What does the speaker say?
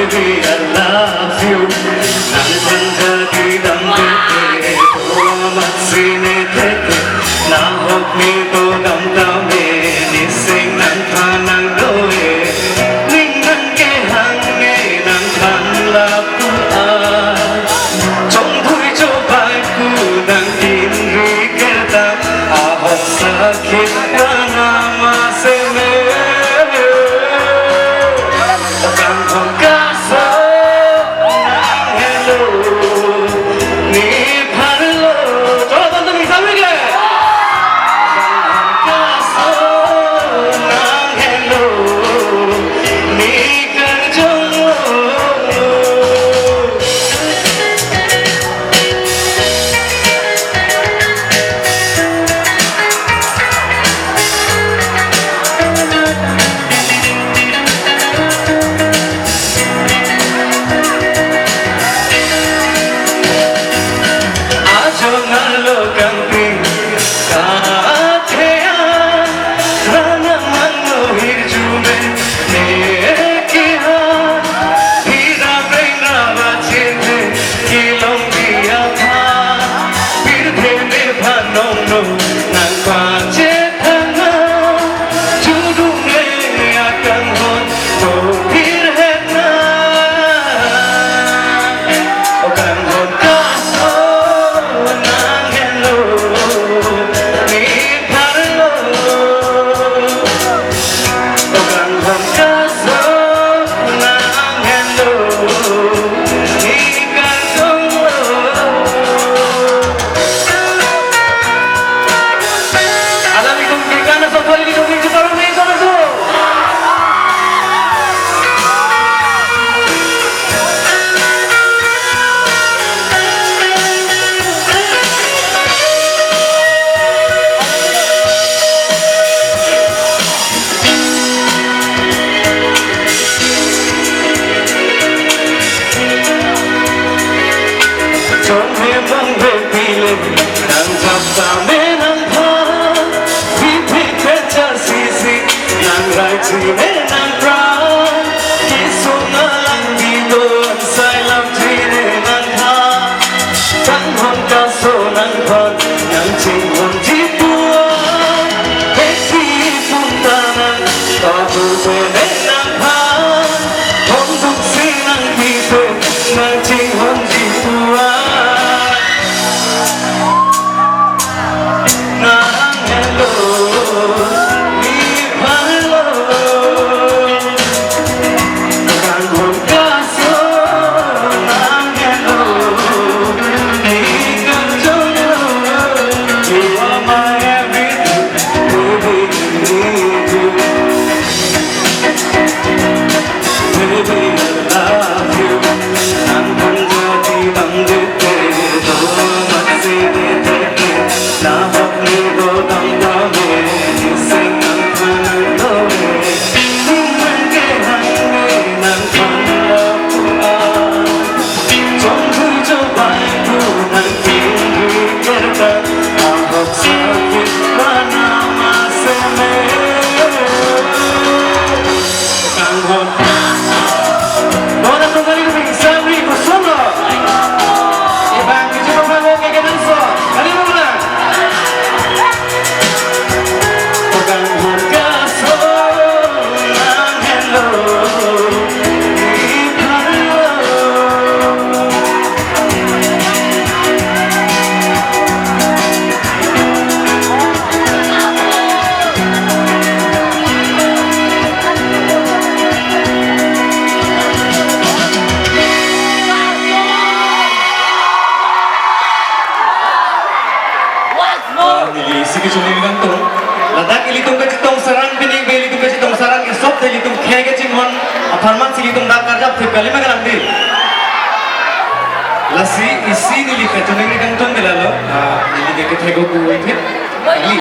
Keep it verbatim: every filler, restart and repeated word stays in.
Baby, I love you. Nangphan jadi damtete, do amatsi ne tete. Nahok ne dodam tame, niseng nangphan nangdo-e. Ning nangkehang ne nangphan lapu-an. Chongdui chobai ku nangkinri kerta, ahok sakit kana maseme. Kanghon kaso nang helo, ne pharlo. Cholo, tontu mingsa mingke. Kanghon kaso nang helo, ne karjonglo. Ajo nalo kangping kathean, rana mangno hirjume ne keha, hira breng raba chete, kelongji aphan, pirthe nephan nongno nangpachethang, judung le akanghon to pirhet na. O kanghon kaso nang helo, ne pharlo. O kanghon kaso nang helo, ne karjonglo. Alanglitum ke kana sokoli litum ke chitoro me choro su. Chonghe monghe pile, nang chapta me nangphan, piphi pecha sisi, nang rai chine nangpran, kisung alang didon, sai lam chine nangphan, kanghon kaso nangphan, nang chinghonji pu-an, hekti punta nang, kapu pene nangphan, hong duksi nangpipe, nang chinghonji pu-an. Nang helo, ne pharlo. Kanghon kaso nang helo, ne karjonglo. You are my everything, baby, need you. Baby, I love you. Nangphan jadi damtete, do amatsi ne tete. Nahok ne dodam tame, niseng nangphan nangdo-e. Ning nangkehang ne nangphan lapu-an. Chongdui chobai ku nangkinri kerta, ahok sakit kana maseme. Kanghon. Bona kong kali keping samri kusumlo. Ibang kecil pemanggung keke danso. Kali mo lang. Kanghon kaso nang helo, ne pharlo. Neli isi kechoningri kangtung. Ladak ilitum kachetong sarang, pining pen ilitum kachetong sarang, esop te ilitum khei kachinghon apharman si ilitum dak karjap thip kali ma kalang di. Lasi isi neli kachoningri kangtung ke lalo. Ah, neli ke kethek ko kuwi thip.